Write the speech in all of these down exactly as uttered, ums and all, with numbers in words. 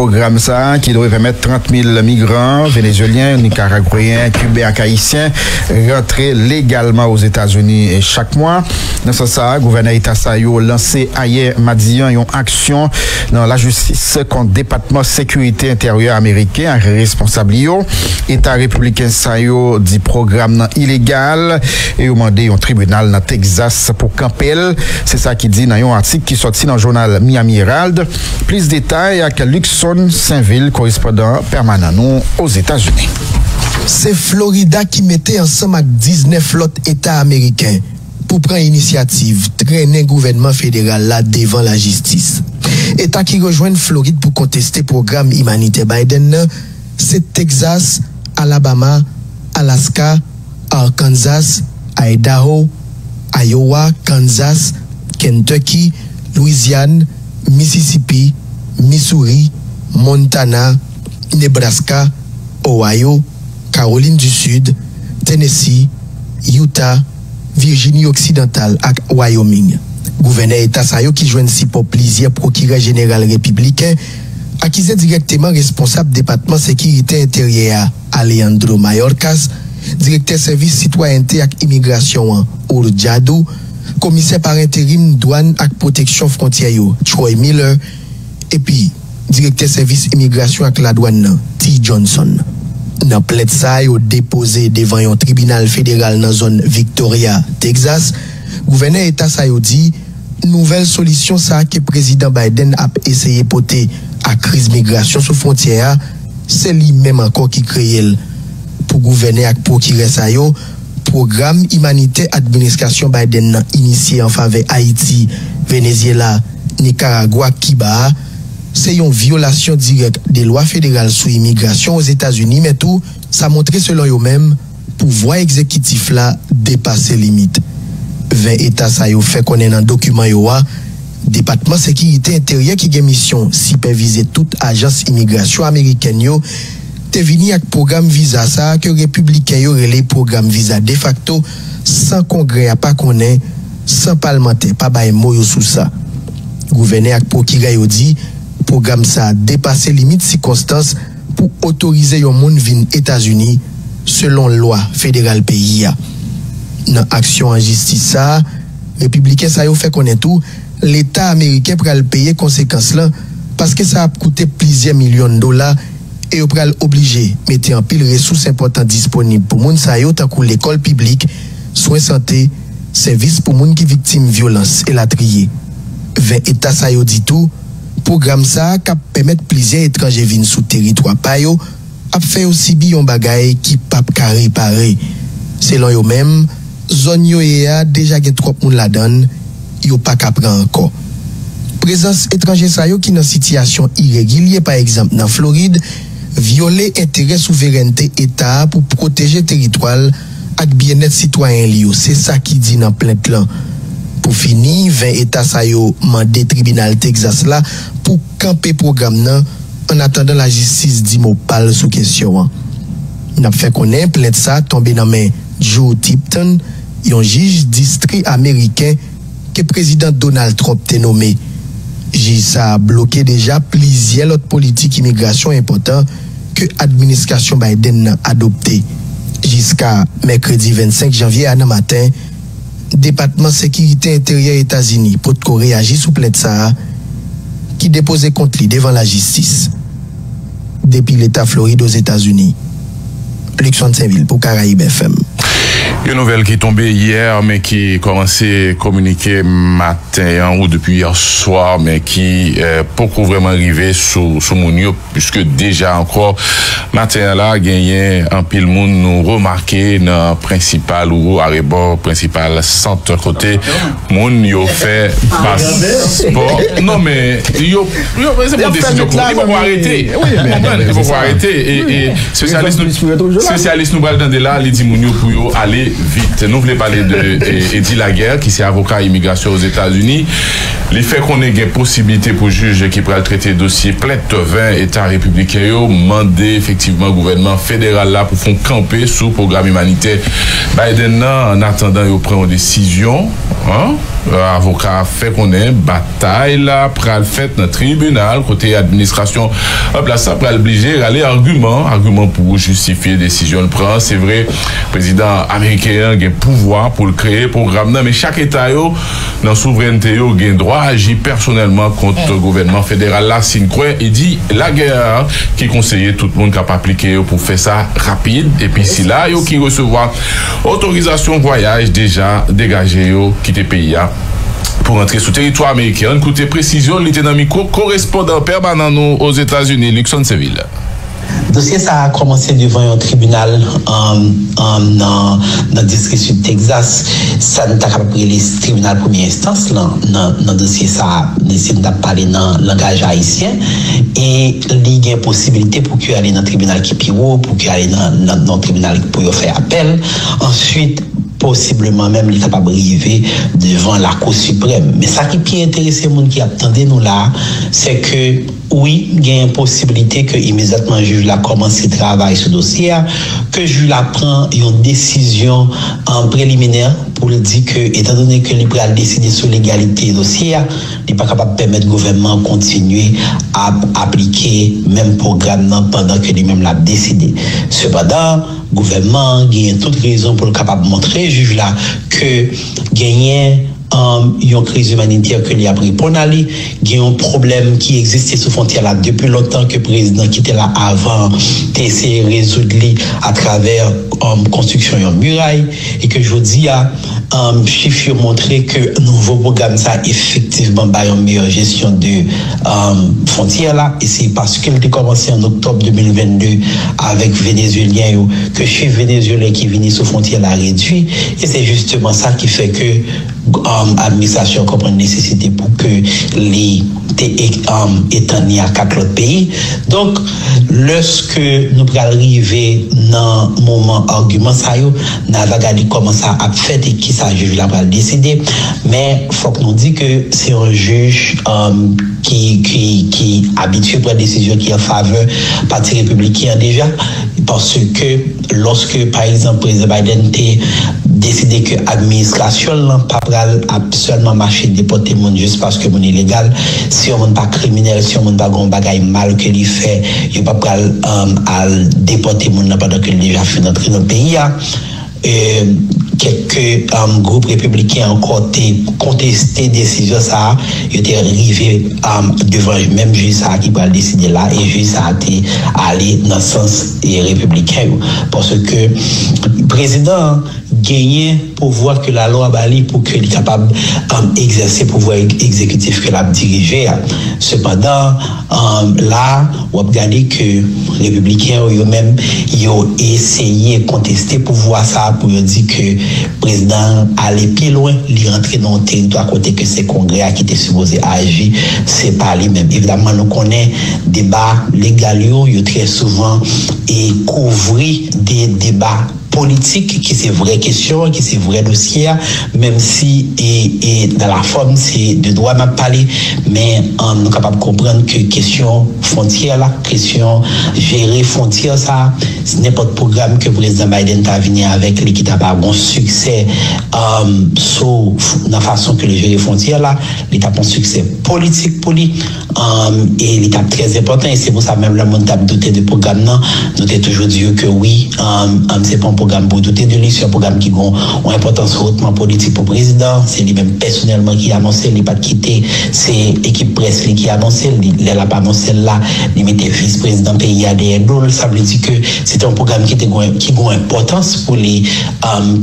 Pwogram sa a ki dwe pèmèt trant mil migran venezuelyen, nikaragweyen, kiben ak ayisyen rantre legalman Ozetazini chak mwa. Nan sans sa a, gouvènè eta sa yo lanse ayè madi a yon aksyon nan lajistis kont Depatman Sekirite Enteryè ameriken ak responsab li yo. Eta repibliken sa yo di pwogram nan ilegal e yo mande yon tribinal nan Texas pou kanpe l. Se sa ki di nan yon atik ki sòti nan jounal Miami Herald. Plis detay ak Luckson Sainvil, korespondan pèmanan nou Ozetazini. Se Florida ki mete ansanm ak diznèf lòt eta ameriken pou pran inisyativ trennen gouvènman federal la devan lajistis. Eta ki rejwenn Florid pou konteste pwogram imanitè Biden nan se Texas, Alabama, Alaska, Arkansas, Idaho, Iowa, Kansas, Kentucky, Louisiane, Mississippi, Missouri, Montana, Nebraska, Ohio, Kawolin di Sid, Tennessee, Utah, Virjini Oksidantal ak Wyoming. Gouvènè eta sa yo ki jwenn sipò plizyè pwokirè jeneral repibliken akize dirèkteman responsab Depatman Sekirite Enteryè a, Alejandro Mayorkas, direktè Sèvis Sitwayènte ak Imigrasyon an, Ur Jadu, komisè pa enterim Dwàn ak Pwoteksyon Fwontyè yo, Troy Miller, epi direktè Sèvis Imigrasyon ak Ladwàn nan, T Johnson. Nan plent sa a yo depoze devan yon tribinal federal nan zòn Victoria, Texas, gouvènè eta sa yo di nouvèl solisyon sa a ke Prezidan Biden ap eseye pote a kriz migrasyon sou fwontyè a, se li menm ankò ki kreye l. Pou gouvènè ak pwokirè sa yo, pwogram imanitè administrasyon Biden nan inisye an favè Ayiti, Venezyela, Nikaragwa, Kiba a, se yon vyolasyon dirèk de lwa federal sou imigrasyon Ozetazini, men tou, sa montre, selon yo menm, pouvwa egzekitif la depase limit. Ven eta sa yo fè konnen nan dokiman yo a, Depatman Sekirite Enteryè ki gen misyon sipèvize tout ajans imigrasyon amerikèn yo te vini ak pwogram viza sa a ke repibliken yo rele pwogram viza defakto san Kongrè a pa konnen, san palmantè pa bay mo yo sou sa. Gouvènè ak pwokirè yo di pwogram sa a depase limit sikonstans pou otorize yon moun vin Etazini, selon lwa federal peyi a. Nan aksyon enjistis sa a, repibliken sa yo fè konnen tou, Leta ameriken pral peye konsekans lan, paske sa ap koute plizyè milyon dola e yo pral oblije mete anpil resous enpòtan disponib pou moun sa yo, tankou lekòl piblik, swen sante, sèvis pou moun ki viktim vyolans, elatriye. Ven eta sa yo di tou, pwogram sa a k ap pèmèt plizyè etranje vin sou teritwa pa yo, ap fè yo sibi yon bagay ki p ap ka repare. Selon yo menm, zòn yo ye a deja gen twòp moun ladan l, yo pa ka pran ankò. Prezans etranje sa yo ki nan sitiyasyon iregilye, pa egzanp nan Florid, vyole enterè souverènte eta a pou pwoteje teritwa l ak byennèt sitwayen li yo, se sa ki di nan plent lan. Pou fini, ven eta sa yo mande tribinal Texas la pou kanpe pwogram nan, annatandan lajistis di mo pa l sou kesyon an. N ap fè konnen plent sa a tonbe nan men Drew Tipton, yon jij distri ameriken ke Prezidan Donald Trump te nome. Jij sa a bloke deja plizyè lòt politik imigrasyon enpòtan ke administrasyon Biden nan adopte. Jiska mèkredi vennsenk janvye a nan maten, Depatman Sekirite Enteryè Etazini potko reyaji sou plent sa a ki depoze kont li devan lajistis. Depi Leta Florid Ozetazini, Luckson Sainvil pou Karayib F M. Yon nouvèl ki tonbe yè, men ki kòmanse kominike maten an ou depi yè swa, men ki, eh, poko vrèman rive sou, sou moun yo, piske deja ankò, maten an la, genyen anpil moun nou remake nan prensipal ou arebò prensipal sant kote moun yo fè paspò. Non, men yo, yo, se pou desizyon pou, li poko arete. Ou konprann, li poko arete. E, e spesyalis nou, spesyalis nou pral tande la, li di moun yo pou yo ale Vit, nou vle pale de eh, Eddie Laguerre, ki se avoka imigrasyon Ozetazini. Li fè konnen gen posiblite pou jij ki pral trete dosye plent ven eta repibliken yo mande efektivman gouvènman federal la pou fè yon kanpe sou pwogram imanitè Biden nan, an atandan yo pran yon desizyon. Avoka a fè konnen batay la pral fèt nan tribinal, kote administrasyon an plas la pral blije rale agiman, agiman pou jistifye desizyon l pran. Se vre, prezidan ameriken an gen pouvwa pou l kreye pwogram nan, men chak eta yo nan souvrènte yo gen dwa aji pèsonèlman kont gouvènman federal la si n kwè Eddie Laguerre, ki konseye tout moun k ap aplike yo pou fè sa rapid, epi sila yo ki resevwa otorizasyon vwayaj deja degaje yo kite peyi a pou rantre sou teritwa ameriken. Ann koute presizyon li te nan mikwo korespondan pèmanan nou Ozetazini, Luckson Seville. Dosye sa a kòmanse devan yon tribinal um, um, nan, nan distri sid Texas. Sa n ta kapab rele tribinal premye enstans lan nan, nan dosye sa a, si n t ap pale nan langaj ayisyen. E li gen posibilite pou ke ale nan tribinal ki pi wo, pou ke ale nan, nan, nan tribinal pou yo fè apèl. Answit, posibleman menm li kapab rive devan Lakou Siprèm. Men sa ki pi enterese moun ki ap tande nou la a, se ke wi, gen posiblite ke imedyatman jij la kòmanse travay sou dosye a, ke jij la pran yon desizyon an preliminè pou l di ke, etandone ke li pral deside sou legalite dosye a, li pa kapab pèmèt gouvènman an kontinye ap aplike menm pwogram nan pandan ke li menm l ap deside. Sepandan, gouvènman an genyen tout rezon pou l kapab montre jij la ke genyen yon kriz imanitè ke li ap reponn a li, gen yon pwoblèm ki egziste sou fwontyè la depi lontan ke prezidan ki te la avan an te eseye rezoud li atravè konstriksyon yon miray, e ke jodi a chif yo montre ke nouvo pwogram sa efektivman bay yon meyè jesyon de fwontyè la, e se paske l te kòmanse an oktòb de mil vennde avèk Venezuelyen yo, ke chif Venezuelyen ki vini sou fwontyè la redui, e se jisteman sa ki fè ke administrasyon an konprann nesesite pou ke li te etann li a kat lòt peyi. Donk, lèske nou pral rive nan moman agiman sa yo, n a va gade kòman sa ap fèt e kisa jij la pral deside. Men, fòk nou di ke se yon jij ki ki ki abitye pran desizyon ki an favè pati repibliken an deja, paske lòske pa egzanp prezidan Biden te deside ke administrasyon l lan pa pral ap sèlman mache depòte moun jis paske moun ilegal, si yon moun pa kriminèl, si yon moun pa gen yon bagay mal ke li fè, yo pa pral al depòte moun nan pandan ke l deja fin antre nan peyi a. Kèk gwoup repibliken ankò te konteste desizyon sa a, yo te rive devan menm jij sa a ki pral deside la, e jij sa a te ale nan sans repibliken yo. Paske prezidan an genyen pouvwa ke lalwa ba li pou ke li kapab egzèse pouvwa egzekitif ke l ap dirije a. Sepandan, la a, w ap gade ke repibliken yo, yo menm, yo eseye konteste pouvwa sa a pou yo di ke prezidan an ale pi lwen, li rantre nan yon teritwa kote ke se Kongrè a ki te sipoze aji, se pa li menm. Evidaman, nou konnen deba legal yo, yo trè souvan e kouvri de deba politik ki se vrè kesyon an, ki se vrè dosye a, menm si e, e nan la fòm se de dwa n ap pale, men um, nou kapab konprann ke kesyon fwontyè la, kesyon jere fwontyè sa a, nenpòt pwogram ke prezidan Biden ta vini avèk li ki ta pa gon siksè um, sou nan fason ke li jere fwontyè la, li ta pon siksè politik pou li. E li t ap trè enpòtan, e se pou sa menm lè moun t ap doute de pwogram nan, nou te toujou di yo ke wi, se pa yon pwogram pou doute de li, se yon pwogram ki gen yon enpòtans hotman politik pou prezidan, se li menm pèsonèlman ki anonse l, li pa t kite, se ekip près li ki anonse l, lè l ap anonse l la, li mete vis prezidan peyi a dèyè do l, sa vle di ke se te yon pwogram ki te gen yon enpòtans pou li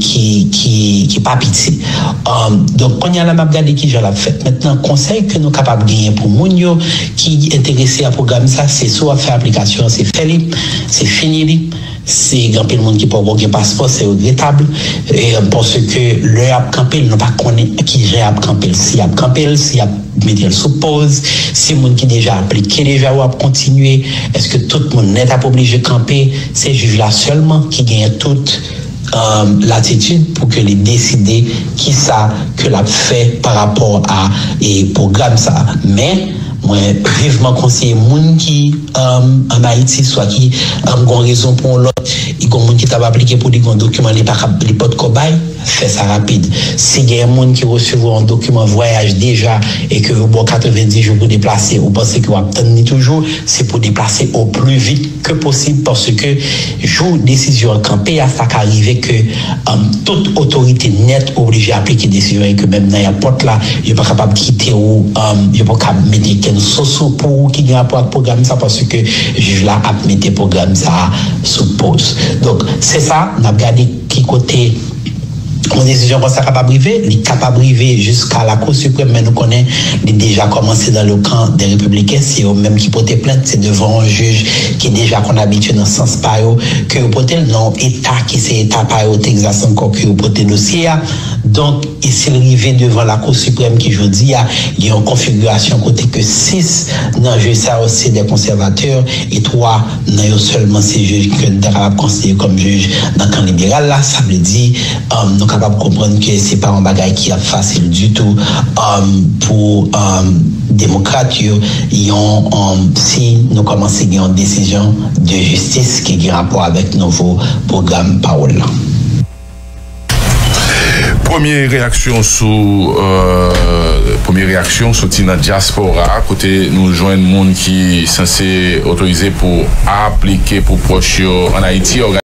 ki ki ki pa piti. Donk kounye a la n ap gade kijan l ap fèt. Mentnan konsèy ke nou kapab genyen pou moun yo ki enterese a pwogram sa, se si w ap fè aplikasyon an, se fè li, se fini li. Si gen anpil moun ki poko gen paspò, se regretab. Paske lè y ap kanpe l, nou pa konnen kijan y ap kanpe l. Si y ap kanpe l, si y ap mete l sou poz, si moun ki deja aplike deja yo ap kontinye, èske tout moun nèt ap oblije kanpe? Se jij la sèlman ki genyen tout um, latitid pou ke li deside kisa ke l ap fè pa rapò a e pwogram sa. Men, mwen vivman konseye moun ki um, ann Ayiti, swa ki um, gon rezon pou yon lòt, li gon moun ki t ap aplike pou li gon dokiman li pa kab, li pòt ko bay, fè sa rapid. Si gen moun ki resevwa yon dokiman vwayaj deja e ke yo ba w katrevenndis jou pou deplase, ou panse ke w ap tann li toujou, se pou deplase o pli vit ke posib, paske jou desizyon an kanpe a, sa ka rive ke um, tout otorite nèt oblije aplike desizyon e ke menm nan èpòt la, yo pa kapab kite ou, um, yo pa ka mete kenn sous pou ou ki gen rapò ak pwogram sa, paske jij la ap mete pwogram sa sou poz. Donk, se sa, n ap gade ki kote yon desizyon konsa kapab rive. Li kapab rive jiska Lakou Siprèm, men nou konnen li deja kòmanse dans le camp des Républicains. Se yo menm ki pote plent, se devan yon jij ki deja konn abitye nan sans pa yo ke yo pote l, nan yon eta ki se eta pa yo, Texas ankò, ke yo pote dosye a. Donk, e si l rive devan Lakou Siprèm ki jodi a, gen yon konfigirasyon kote ke sis nan jij sa yo se de konsèvatè e twa nan yo sèlman se jij ke n ta kapab konsidere kòm jij nan kan liberal la, sa vle di, um, nou kapab konprann ke se pa yon bagay ki ap fasil ditou, um, pou, um, demokrat yo, yon, um, si nou kòmanse gen yon desizyon de jistis ki gen rapò avèk nouvo pwogram pawòl lan. Premye reyaksyon sou euh, premye reyaksyon soti nan dyaspora, kote nou jwenn moun ki sanse otorize pou aplike pou pwòch yo ann Ayiti.